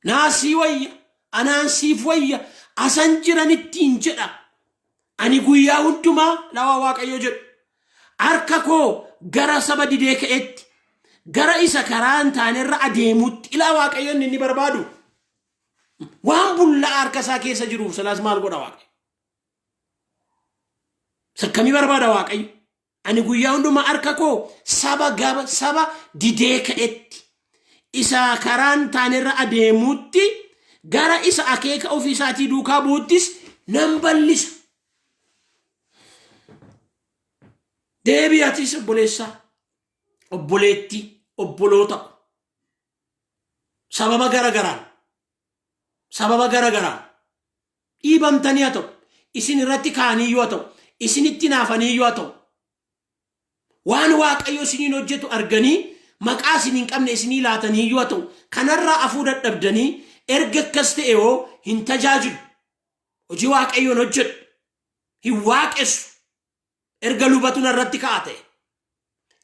Naa sii wayya, anaan siif wayya, asan jiranittiin jedha. Ani guyyaa hundumaa lawaa Waaqayyo jedhu. Harka koo gara saba didee ka'etti, gara isa karaa hin taanerra adeemutti ilaa Waaqayyo inni inni barbaadu. Waan bullaa harka isaa keessa jiruuf silaas maal godha Waaqayyo? Sakkamii barbaada Waaqayyo? Ani guyyaa hundumaa harka koo saba gaba saba didee ka'etti isa karaa hin taanerra adeemutti gara isa akeeka ofii isaatii duukaa bu'uttis nan ballisa. Deebii atis obboleessaa, obboleettii, obboloota ko. Sababa gara garaan, sababa gara garaan dhiibamtanii haa ta'u, isin irratti ka'aniiyyuu haa ta'u, isinitti naafaniiyyuu haa ta'u, waan Waaqayyo isiniin hojjetu arganii maqaa isin hin qabne isinii laataniiyyuu haa ta'u, kanarraa afuu dadhabdanii erga akkas ta'e hoo hin tajaajilu. Hojii Waaqayyoon hojjedhu. Hin waaqessu. Erga lubatu narratti ka'a ta'e.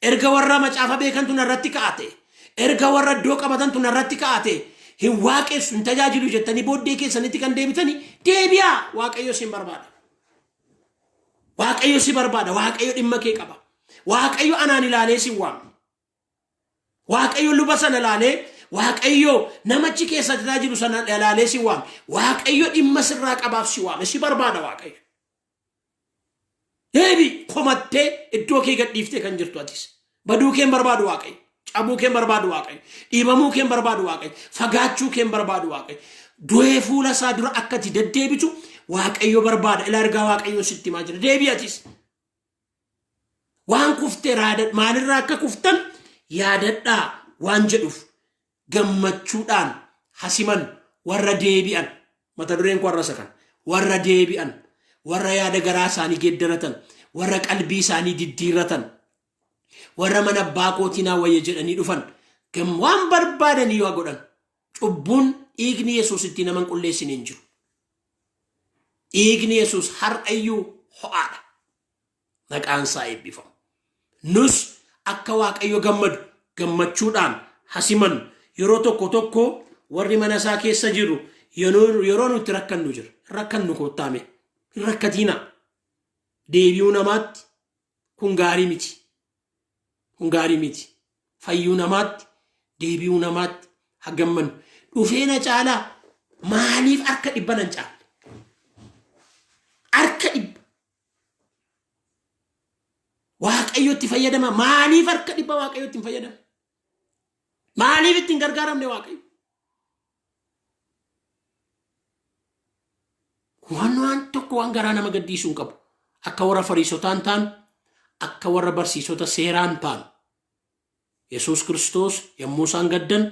Erga warra macaafa beekantu narratti ka'a ta'e. Erga warra iddoo qabatantu narratti ka'a ta'e. Hin waaqessu, hin tajaajilu jettanii booddee keessanitti kan deebitanii deebi'aa. Waaqayyo isin barbaada. Waaqayyo si barbaada. Waaqayyo dhimma kee qaba. Waaqayyo anaan ilaalee si waama. Waaqayyo luba sana ilaalee, Waaqayyo namachi keessa tajaajilu sana ilaalee si waame. Waaqayyo dhimma sirraa qabaaf si waame. Si barbaada Waaqayyo. Deebi komattee iddoo kee gadhiiftee kan jirtu atis. Baduu kee hin barbaadu Waaqayyo. Cabuu kee hin barbaadu Waaqayyo. Dhiibamuu kee hin barbaadu Waaqayyo. Fagaachuu kee hin barbaadu Waaqayyo. Du'ee fuula isaa dura akka ati deddeebitu Waaqayyo barbaada. Ilaa ergaa Waaqayyo sitti himaa jira. Deebi atis. Waan kufte raadadha. Maalirraa akka kuftan yaadadhaa waan jedhuuf gammachuudhaan hasiman warra deebi'an. Mata dureen koo har'a isa kana. Warra deebi'an, warra yaada garaa isaanii geeddaratan, warra qalbii isaanii diddiirratan, warra mana abbaa kootii naa wayya jedhanii dhufan, waan barbaadan yoo godhan, cubbuun dhiigni Yesuus ittiin nama hin qulleessine hin jiru. Dhiigni Yesuus har'ayyuu ho'aadha. Maqaan isaa eebbifamu. Nus akka Waaqayyo gammadu gammachuudhaan hasimannu. Yeroo tokko tokko warri mana isaa keessa jiru yeroo nuti rakkannu jira. Rakkannu kottaame. Hin rakkatiinaa. Deebi'uu namaatti kun gaarii miti. Kun gaarii miti. Fayyuu namaatti, deebi'uu namaatti haa gammannu. Dhufee na caalaa maaliif harka dhibba nan caalle? Harka dhibba. Waaqayyotti fayyadama. Maaliif harka dhibba Waaqayyotti hin fayyadamne? Maaliif itti hin gargaaramne Waaqayyo? Waan waan tokko waan garaa nama gaddiisuu hin qabu. Akka warra Fariisotaan taanu, akka warra barsiisota seeraan taanu. Yesuus Kiristoos yommuu isaan gaddan,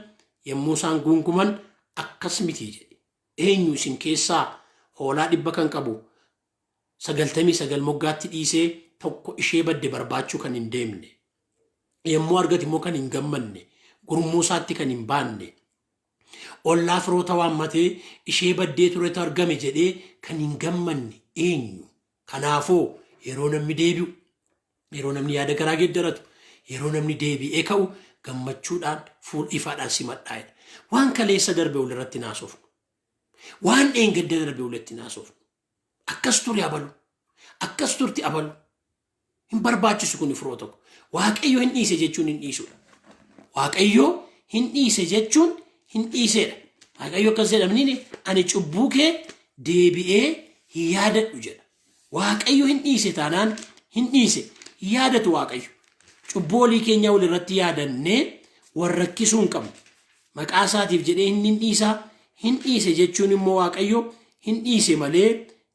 yommuu isaan guunguman akkas miti jedhe. Eenyu isin keessaa hoolaa dhibba kan qabu 99 moggaatti dhiisee tokko ishee badde barbaachuu kan hin deemne, yommuu argate immoo kan hin gammanne, gurmuu isaatti kan hin baanne, ollaa firoota waammatee ishee baddee turetu argame jedhee kan hin gammanne eenyu? Kanaafuu yeroo namni deebi'u, yeroo namni yaada garaa geeddaratu, yeroo namni deebi'ee ka'u gammachuudhaan fuul ifaadhaan simadhaa jedha. Waan kaleessa darbe walirratti naasofnu. Waan dheengadda darbe walitti naasofnu. Akkas ture abalu. Akkas turti abalu. Hin barbaachisu kun firoo tokko. Waaqayyo hin dhiise jechuun hin dhiisudha. Waaqayyo hin dhiise jechuun hin dhiiseedha. Waaqayyo akkas jedhamniin ani cubbuu kee deebi'ee hin yaadadhu jedha. Waaqayyo hin dhiise taanaan hin dhiise. Hin yaadatu Waaqayyo. Cubbuu olii keenya walirratti yaadannee wal rakkisuu hin qabnu. Maqaa isaatiif jedhee hin dhiisaa. Hin dhiise jechuun immoo Waaqayyo hin dhiise malee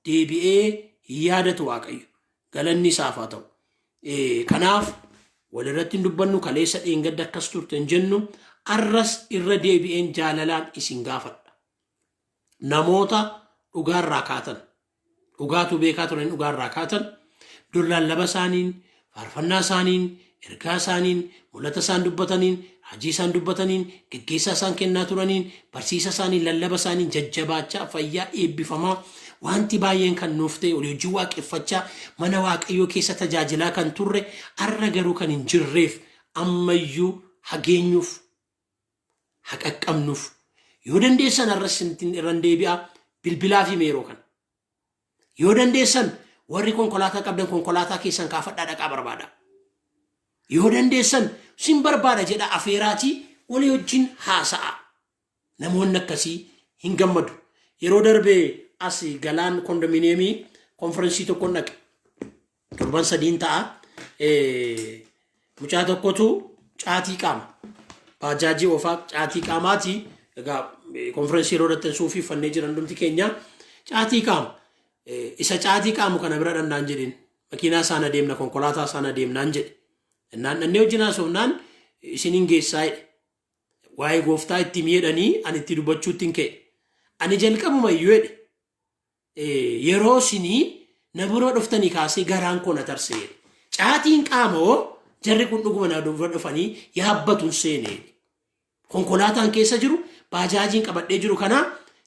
deebi'ee hin yaadatu Waaqayyo. Galanni isaaf haa ta'u. Kanaaf walirratti hin dubbannu, kaleessa dheengadda akkas turte hin jennu, arras irra deebi'een jaalalaan isin gaafadha. Namoota dhugaarraa kaatan, dhugaatu beekaa turan dhugaarraa kaatan, dur lallaba isaaniin, faarfannaa isaaniin, ergaa isaaniin, mul'ata isaan dubbataniin, hojii isaan dubbataniin, geggeessaa isaan kennaa turaniin, barsiisa isaaniin, lallaba isaaniin jajjabaachaa, fayyaa eebbifamaa, wanti baay'een kan nuuf ta'e olii hojii waaqeffachaa mana Waaqayyoo keessa tajaajilaa kan turre arra garuu kan hin jirreef ammayyuu hageenyuuf haqaqqabnuuf yoo dandeessan arras irran deebi'aa bilbilaa fi meeroo kana. Yoo dandeessan warri konkolaataa qabdan konkolaataa keessan kaafadhaa dhaqaa barbaada. Yoo dandeessan sin barbaada jedha afeeraatii walii wajjin haasa'a. Namoonni akkasii hin gammadu. Yeroo darbe as Galaan kondominiyeemii konferensii tokkoon dhaqe. Torban sadiin ta'a. Mucaa tokkotu caatii qaama. Baajaajii oofaa caatii qaamaati. Egaa konferensii yeroo dhattan suufii uffannee jiran hundumti keenya caatii qaama. Isa caatii qaamu kana bira dhannaan jedheen. Makiinaa isaan adeemna, konkolaataa isaan adeemnaan jedhe. Innaan dhannee wajjin haasofnaan isiniin geessaa jedhe. Waa'ee gooftaa itti miidhanii ani itti dubbachuutti hin ka'e. Ani jalqabuma iyyuu jedhe. Yeroo isinii na bira dhuftanii kaasee garaan koo na tarsee jedhe. Caatiin qaamoo jarri kun dhuguma na dura dhufanii yaabbatu hin seene jedhe. Konkolaataan keessa jiru baajaajiin qabadhee jiru kana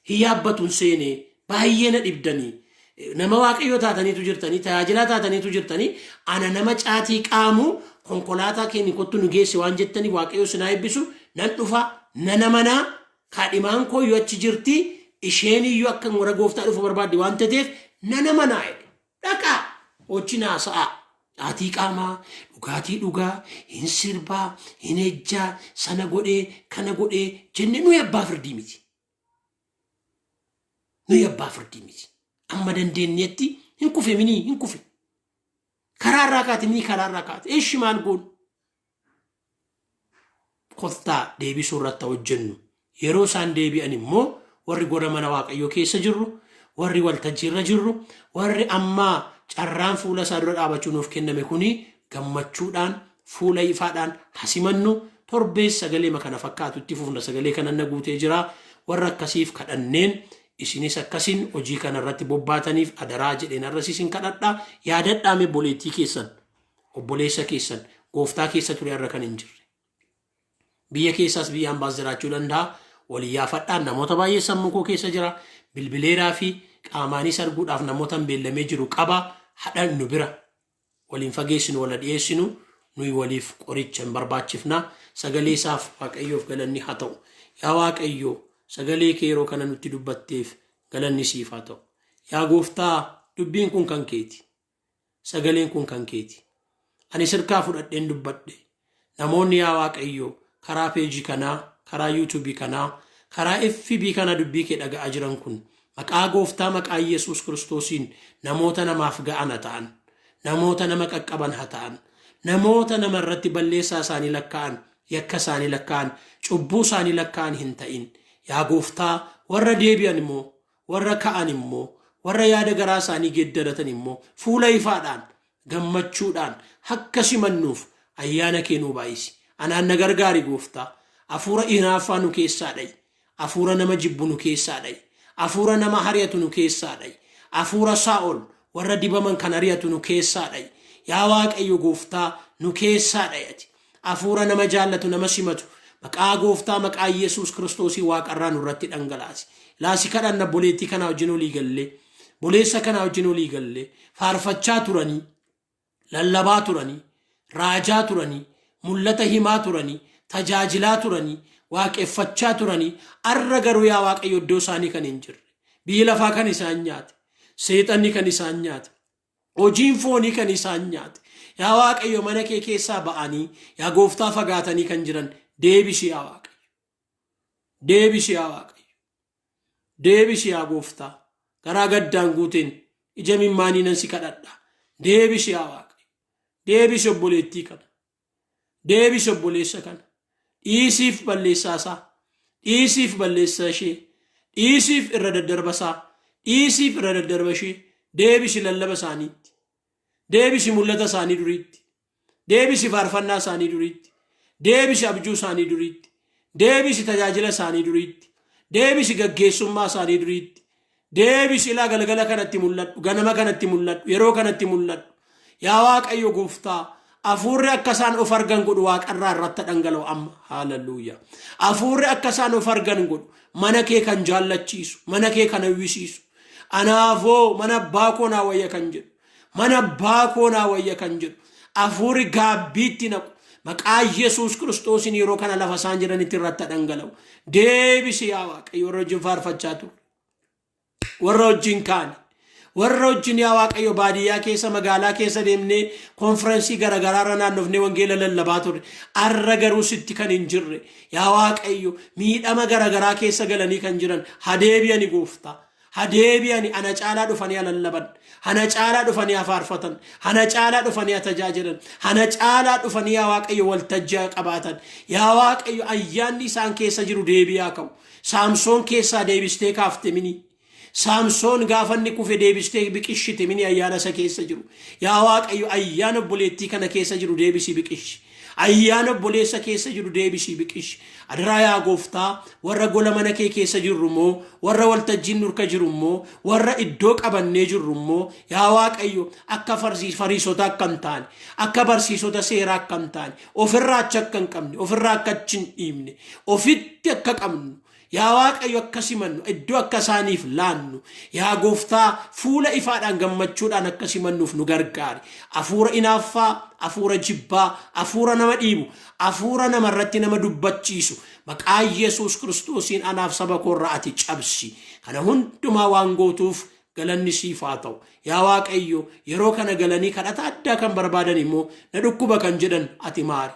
hin yaabbatu hin seene, baay'ee na dhibdanii. Nama Waaqayyoo taataniitu jirtanii, tajaajilaa taataniitu jirtanii, ana nama caatii qaamu konkolaataa keenya kottu nu geesse waan jettaniif Waaqayyo sinaa eebbisu, nan dhufa, nan amanaa, kaadhimaan koo iyyuu achi jirti, isheen iyyuu akka warra gooftaa dhufu barbaadde waan ta'eef nan amanaa jedhe. Dhaqaa wajjin haasa'aa. Caatii qaamaa, dhugaatii dhugaa, hin sirbaa, hin ejjaa, sana godhee, kana godhee jenne nuyi abbaa firdii miti. Nuyi abbaa firdii miti. Amma dandeenyetti hin kufe minii hin kufe. Karaa irraa kaate minii karaa irraa kaate. Eshi maal goonu? Kottaa deebisuu irratti hojjennu. Yeroo isaan deebi'an immoo warri gola mana Waaqayyoo keessa jirru, warri waltajjii irra jirru, warri ammaa carraan fuula isaa dura dhaabachuu nuuf kenname kuni gammachuudhaan fuula ifaadhaan hasimannu. Torbees sagalee kana fakkaatu itti fufna. Sagalee kana na guutee jira. Warra akkasiif kadhanneen isinis akkasiin hojii kana irratti bobbaataniif adaraa jedheen arras isin kadhadha. Yaadadhaa mee obboleettii keessan, obboleessa keessan gooftaa keessa ture irra kan hin jirre. Biyya keessaas biyya hambaas jiraachuu danda'a. Walii yaafadhaan namoota baay'ee sammuu koo keessa jira. Bilbileeraa fi qaamaanis arguudhaaf namoota hin beellamee jiru qaba. Hadhan nu bira. Waliin fageessinu, wala dhiyeessinu, nuyi waliif qoricha hin barbaachifna. Sagalee isaaf Waaqayyoof galanni haa ta'u. Yaa Waaqayyo, sagalee kee yeroo kana nutti dubbatteef galanni siif haa ta'u. Yaa gooftaa, dubbiin kun kan keeti. Sagaleen kun kan keeti. Ani sirkaa fudhadheen dubbadhe. Namoonni yaa Waaqayyo karaa peejii kanaa, karaa yuutuubii kanaa, karaa FB kana dubbii kee dhaga'aa jiran kun maqaa gooftaa maqaa Yesuus Kiristoosiin namoota namaaf ga'an haa ta'an. Namoota nama qaqqaban haa ta'an. Namoota nama irratti balleessaa isaanii lakkaa'an, yakka isaanii lakkaa'an, cubbuu isaanii lakkaa'an hin ta'in. Yaa gooftaa, warra deebi'an immoo, warra ka'an immoo, warra yaada garaa isaanii geeddaratan immoo fuula ifaadhaan, gammachuudhaan akka simannuuf ayyaana kee nuu baay'isi. Anaan na gargaari gooftaa. Hafuura hinaaffaa nu keessaa dha'i. Hafuura nama jibbu nu keessaa dha'i. Hafuura nama hari'atu nu keessaa dha'i. Hafuura Saa'ol warra dibaman kan hari'atu nu keessaa dha'i. Yaa Waaqayyo gooftaa, nu keessaa dha'i ati. Hafuura nama jaallatu, nama simatu maqaa gooftaa maqaa Yesuus Kiristoosii waaqarraa nurratti dhangalaasi. Laasi kadhanna obboleettii kanaa wajjin olii gallee, obboleessa kanaa wajjin olii gallee, faarfachaa turanii, lallabaa turanii, raajaa turanii, mul'ata himaa turanii, tajaajilaa turanii, waaqeffachaa turanii, arra garuu yaa Waaqayyo iddoo isaanii kan hin jirre, biyyi lafaa kan isaan nyaate, seexanni kan isaan nyaate, hojiin foonii kan isaan nyaate, yaa Waaqayyo mana kee keessaa ba'anii, yaa gooftaa fagaatanii kan jiran Deebisi yaa Waaqayyo. Deebisi yaa Waaqayyo. Deebisi yaa Gooftaa. Garaa gaddaan guuteen ija mimmaanii nan si kadhadha. Deebisi yaa Waaqayyo. Deebisi obboleettii kana. Deebisi obboleessa kana. Dhiisiif balleessaa isaa. Dhiisiif balleessaa ishee. Dhiisiif irra daddarba isaa. Dhiisiif irra daddarba ishee. Deebisi lallaba isaaniitti. Deebisi mul'ata isaanii duriitti. Deebisi faarfannaa isaanii duriitti. Deebisi abjuu isaanii duriitti. Deebisi tajaajila isaanii duriitti. Deebisi gaggeessummaa isaanii duriitti. Deebisi ilaa galgala kanatti mul'adhu, ganama kanatti mul'adhu, yeroo kanatti mul'adhu. Yaa Waaqayyo Gooftaa, hafuurri akka isaan of argan godhu waaqarraa irratti dhangala'u amma. Haaleluyyaa. Hafuurri akka isaan of argan godhu mana kee kan jaallachiisu, mana kee kan hawwisiisu. Anaafoo mana abbaa koo naa wayya kan jedhu. Mana abbaa koo naa wayya kan jedhu. Hafuurri gaabbiitti naqu. Maqaa Yesuus Kiristoosiin yeroo kana lafa isaan jiranitti irratti dhangala'u. Deebisi yaa Waaqayyo warra wajjin faarfachaa turre. Warra wajjin kaane. Warra wajjin yaa Waaqayyo baadiyyaa keessa magaalaa keessa deemnee konfirensii garaagaraa irra naannofnee wangeela lallabaa turre. Arra garuu sitti kan hin jirre. Yaa Waaqayyo miidhama garaagaraa keessa galanii kan jiran ha deebi'ani Gooftaa. Ha deebi'ani ana caalaa dhufanii ha lallaban. Ana caalaa dhufanii ha faarfatan. Ana caalaa dhufanii ha tajaajilan. Ana caalaa dhufanii yaa Waaqayyo waltajjii haa qabaatan. Yaa Waaqayyo ayyaanni isaan keessa jiru deebi'aa ka'u. Saamsoon keessaa deebistee kaafte mini. Saamsoon gaafa inni kufe deebistee biqishite mini ayyaana isa keessa jiru. Yaa Waaqayyo ayyaana obboleettii kana keessa jiru deebisii biqishi. Ayyaana obboleessa keessa jiru deebisii biqishi. Adaraa yaa Gooftaa warra gola mana kee keessa jirru immoo warra waltajjiin nurka jiru immoo warra iddoo qabannee jirru immoo yaa Waaqayyo akka fariisota akka hin taane akka barsiisota seeraa akka hin taane ofirraa achi akka hin qabne ofirraa akka achi hin dhiibne ofitti akka qabnu Yaa Waaqayyo akka simannu, iddoo akka isaaniif laannu, yaa Gooftaa fuula ifaadhaan gammachuudhaan akka simannuuf nu gargaari. Afuura inaaffaa, afuura jibbaa, afuura nama dhiibu, afuura nama irratti nama dubbachiisu, maqaa Yesuus Kiristoosiin anaaf saba koo irraa ati cabsi. Kana hundumaa waan gootuuf galanni siif haa ta'u. Yaa Waaqayyo yeroo kana galanii kadhata addaa kan barbaadan immoo na dhukkuba kan jedhan ati maari.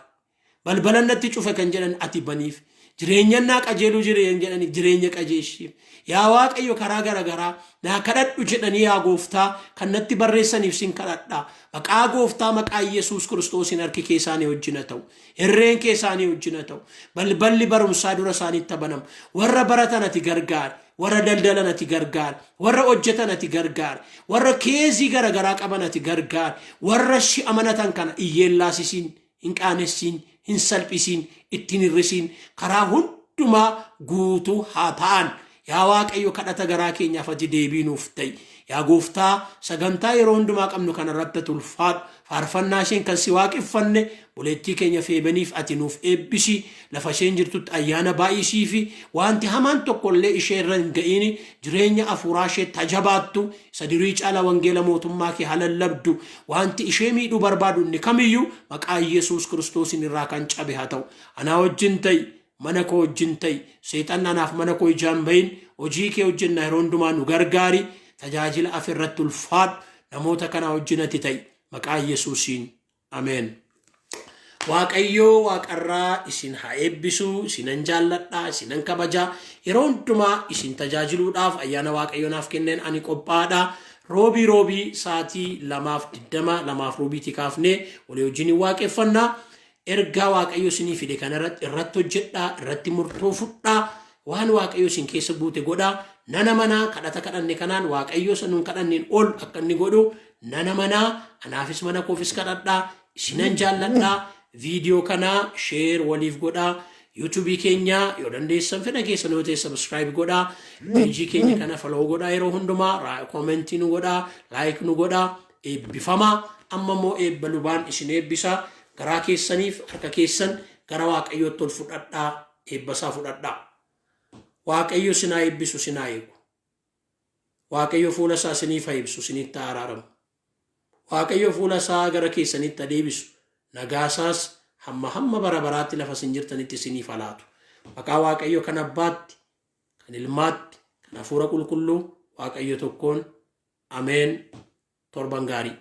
Balbala natti cufe kan jedhan ati baniif. Jireenya naa qajeeluu jireenya jedhaniif jireenya qajeeshiif. Yaa Waaqayyo karaa garagaraa naa kadhadhu jedhanii yaa Gooftaa kan natti barreessaniif sin kadhadha. Maqaa Gooftaa maqaa Yesuus Kiristoosiin harki kee isaanii wajjin haa ta'u. Hirreen kee isaanii wajjin haa ta'u. Balballi barumsaa dura isaaniitti haa banamu. Warra baratan ati gargaari. Warra daldalan ati gargaari. Warra hojjetan ati gargaari. Warra keezii garagaraa qaban ati gargaari. Warra si amanatan kana iyyeellaasisiin. Hin qaanessiin, hin salphisiin, itti hin hir'isiin, karaa hundumaa guutuu haa ta'an. Yaa Waaqayyo kadhata garaa keenyaaf ati deebii nuuf ta'i. Yaa Gooftaa sagantaa yeroo hundumaa qabnu kana irratti ati ulfaadhu. Faarfannaa isheen kan si waaqeffanne boleettii keenya Feebeniif ati nuuf eebbisi. Lafa isheen jirtutti ayyaana baay'isiifi. Wanti hamaan tokko illee ishee irra hin ga'iini. Jireenya afuuraa isheetti ha jabaattu. Isa durii caala wangeela mootummaa kee haa lallabdu. Wanti ishee miidhuu barbaadu inni kamiyyuu maqaa Yesuus Kiristoosiin irraa kan cabe haa ta'u. Anaa wajjin ta'i, mana koo wajjin ta'i. Seexanni anaaf mana koo ijaan bahin, hojii kee hojjenna yeroo hundumaa nu gargaari. Tajaajila afi irratti ulfaadhu. Namoota kanaa wajjin ati ta'i. Maqaa Yesuusiin. Ameen. Waaqayyoo waaqarraa isin haa eebbisu, isinan jaalladha, isinan kabaja. Yeroo hundumaa isin tajaajiluudhaaf ayyaana Waaqayyoo naaf kenneen ani qophaa'aadha. Roobii roobii sa'aatii 2:20 lamaaf roobiitii kaafnee walii wajjin hin waaqeffanna. Ergaa Waaqayyo isinii fide kana irratti hojjedhaa, irratti murtoo fudhaa, waan Waaqayyo isin keessa guute godhaa. Nana manaa kadhata kadhanne kanaan Waaqayyo isa nuun kadhanneen ol akka inni godhu nana manaa anaafis mana koofis kadhadhaa. Isinan jaalladhaa. Viidiyoo kana share waliif godhaa. YouTube keenya yoo dandeessan fedha keessan yoo ta'e subscribe godhaa. Peejii keenya kana follow godhaa yeroo hundumaa. Comment nu godhaa, like nu godhaa. Eebbifamaa. Amma immoo eebba lubaan isin eebbisa. Garaa keessaniif harka keessan gara Waaqayyootti ol fudhadhaa. Eebba isaa fudhadhaa. Waaqayyo isin haa eebbisu, isin haa eegu. Waaqayyo fuula isaa isiniif haa ibsu, isinitti haa araaramu. Waaqayyo fuula isaa gara keessanitti haa deebisu, nagaa isaas hamma hamma bara baraatti lafa isin jirtanitti isiniif haa laatu. Maqaa Waaqayyo kan Abbaatti, kan Ilmaatti, kan Hafuura Qulqulluu, Waaqayyo tokkoon. Ameen. Torban gaarii.